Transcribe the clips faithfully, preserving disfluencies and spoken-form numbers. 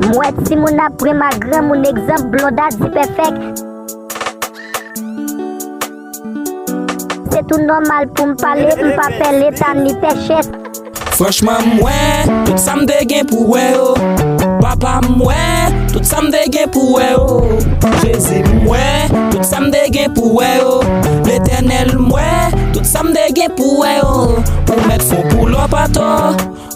M wè timoun ap pran m ak granmoun, egzanp Blondedy Perfect. Se tou nòmal pou m pale, m pa pè leta ni pè chèf. Franchman, m wè tout sa m te gen pou wè yo. Papa, m wè tout sa m te gen pou wè yo. Jezi, m wè tout sa m te gen pou wè yo. Letènèl, m wè tout sa m te gen pou wè yo. Ou mèt fè on pull up atò.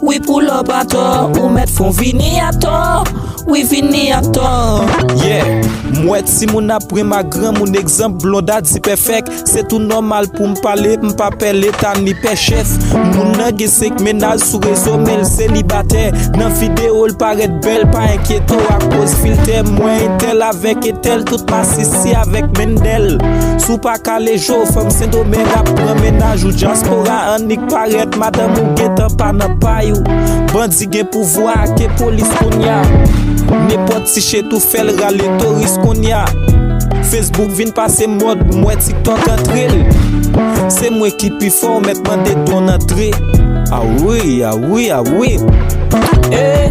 Wi, pull up atò. Ou mèt fè on vini atò. Wi, vini atò. Yeah. M wè timoun ap pran m ak granmoun, egzanp Blondedy Perfect. Se tou nòmal pou m pale, m pa pè leta ni pè chèf. Moun nan gen senk mennaj sou rezo, men l selibatè. Nan videyo, l parèt bèl, pa enkyete w akoz filtè. M wè entèl avèk entèl, tout masisi avèk Mendel. Si w pa kale je w, fanm Sendomeng ap pran mennaj ou. Dyaspora annik parèt, madanm ou gentan pa nan pay ou. Bandi gen pouvwa, ke polis kounye a. Nenpòt ti chet ou fè l rale touris kounye a. Facebook vin pase mòd, m wè TikTok antre l. Se mwen ki pi fò, w mèt mande don antre. Awi, awi, awi. Eh,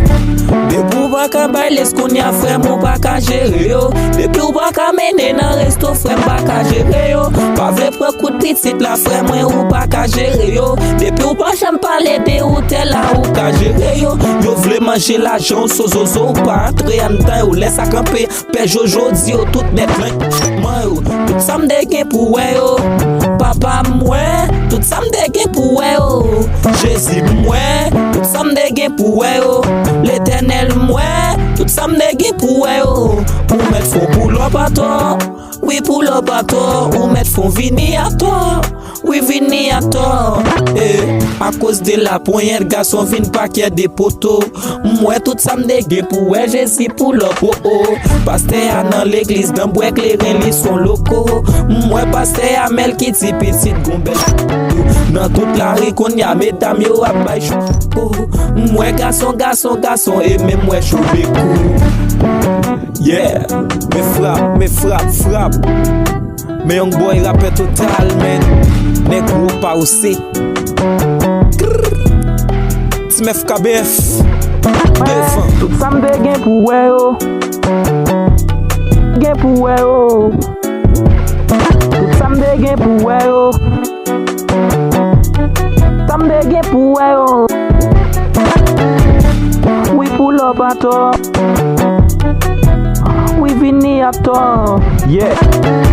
depi w pa ka bay les kounye a, frè m, ou pa ka jere yo. Depi w pa ka mennen nan resto, frè m, pa ka jere yo. Pa vle pran kout pitit la, frè mwen, ou pa ka jere yo. Depi w pa janm pale de ou tè la, ou ka jere yo. Yo vle manje lajan w, so zozo, ou pa antre anndan yo. Lè sa kanpe, pè Jojo di yo tout nèt lan. Man yo, tout sa m te gen pou wè yo. Papa, m wè tout sa m te gen pou wè yo. Jezi, m wè tout sa m te gen pou wè yo. Letènèl, m wè tout sa m te gen pou wè yo. Ou mèt fè on pull up atò. Wi, pull up atò. Ou mèt fè on vini atò. Wi, vini atò. Eh, akoz de laponyèt, gason vin pakè de poto. M wè tout sa m te gen pou wè, Jezi pull up, oh, oh. Pastè a nan legliz, dan bwè kleren, li s on loko. M wè pastè a, men l ki di pitit gon bèl. Nan tout lari kounye a, medam yo ap bay cho. M wè gason, gason, gason, e menm wè cho bekou. Yeah, men frap, men frap, frap. Men Young Boy, rapè total, man. Nèg wo pa ose. Ti mèf K B F. Devan. Tout sa m te gen pou wè yo. Gen pou wè yo. Tout sa m te gen pou wè yo. Sa m te gen pou wè yo. Wi, pull up atò. Wi, vini atò. Yeah.